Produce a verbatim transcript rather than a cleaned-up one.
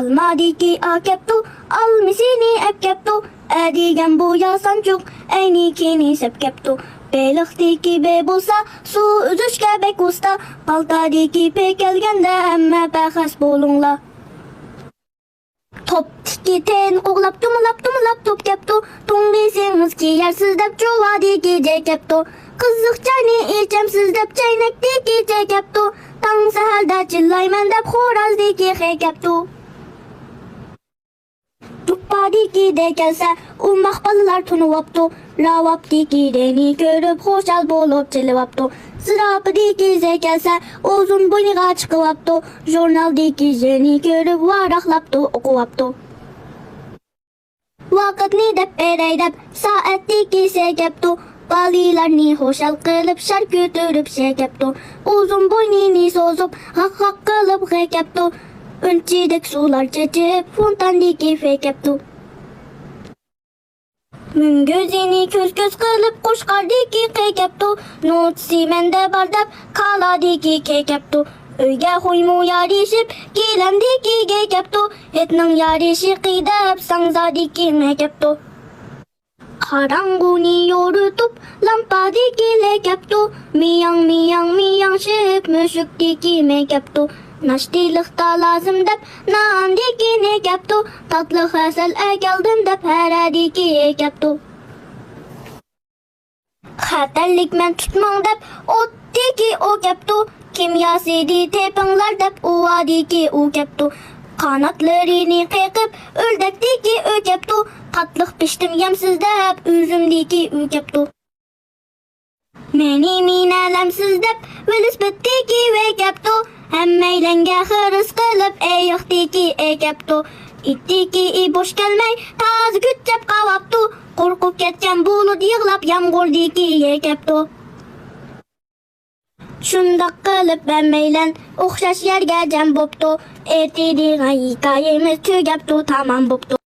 ئالمادىكى ئاكەپتۇ، ئالمىسىنى ئەپكەپتۇ. ئەدىگەن بۇ ياسانچۇق ئەينىكىنى سەپكەپتۇ. بېلىقتىكى بې بولسا سۇ ئۈزۈشكە بەك ئۇستا. پالتادىكى پې كەلگەندە ھەممە پەخەس بولۇڭلار. توپتىكى تېنى قوغلاپ، تومۇلاپ، تومۇلاپ توپ كەپتۇ. توڭلىسىڭىز كىيەرسىز دەپ، چۇۋادىكى جې كەپتۇ. قىزىق چاينى ئىچەمسىز دەپ، چەينەكتىكى چې كەپتۇ. تاڭ سەھەردە چىللايمەن دەپ، خورازدىكى خې كەپتۇ. جۇپپادىكى دې كەلسە، ئوماق بالىلار تونۇۋاپتۇ. راۋابتىكى دېنى كۆرۈپ، خۇشال بولۇپ چېلىۋاپتۇ. زىراپىدىكى زې كەلسە، ئۇزۇن بوينىغا چىقىۋاپتۇ. ژۇرنالدىكى زېنى كۆرۈپ، ۋاراقلاپتۇ، ئوقۇۋاپتۇ. ۋاقىتنى دەپ بېرەي دەپ، سائەتتىكى سې كەپتۇ. بالىلارنى خۇشال قىلىپ، شار كۆتۈرۈپ شې كەپتۇ. ئۇزۇن بوينىنى سوزۇپ، غاق-غاق قىلىپ غې كەپتۇ. ئۈنچىدەك سۇلار چېچىپ، فونتاندىكى فې كەپتۇ. مۈڭگۈزىنى كۆز-كۆز قىلىپ، قوچقاردىكى قې كەپتۇ. نوچىسى مەندە بار دەپ، كالادىكى كې كەپتۇ. ئۆيگە خۇيمۇ يارىشىپ، گىلەمدىكى گې كەپتۇ. ھېيتنىڭ يارىشىقى دەپ، ساڭزادىكى مې كەپتۇ. قاراڭغۇنى يورۇتۇپ، لامپادىكى لې كەپتۇ. مىياڭ، مىياڭ، مىياڭشىپ، مۈشۈكتىكى مې كەپتۇ. ناشتىلىقتا لازىم دەپ، ناندىكى نې كەپتۇ. تاتلىق ھەسەل ئەكەلدىم دەپ، ھەرەدىكى ئې كەپتۇ. خەتەرلىك مەن تۇتماڭ دەپ، ئوتتىكى ئو كەپتۇ. كىمياسىنى تېپىڭلار دەپ، ئۇۋادىكى ئۇ كەپتۇ. قاناتلىرىنى قېقىپ، ئۆردەكتىكى ئۆ كەپتۇ. تاتلىق پىشتىم يەمسىز دەپ، ئۈزۈمدىكى ئۈ كەپتۇ. مېنى مىنەلەمسىز دەپ، ۋېلىسىپىتتىكى ۋې كەپتۇ. ھەممەيلەنگە خىرىس قىلىپ، ئېيىقتىكى ئې كەپتۇ. ئىتتىكى ئى بوش كەلمەي، تازا كۈچەپ قاۋاپتۇ. قورقۇپ كەتكەن بۇلۇت يىغلاپ، يامغۇردىكى يې كەپتۇ. شۇنداق قىلىپ ھەممەيلەن ئوخشاش يەرگە جەم بوپتۇ. ئېيتىدىغان ھېكايىمىز تۈگەپتۇ، تامام بوپتۇ.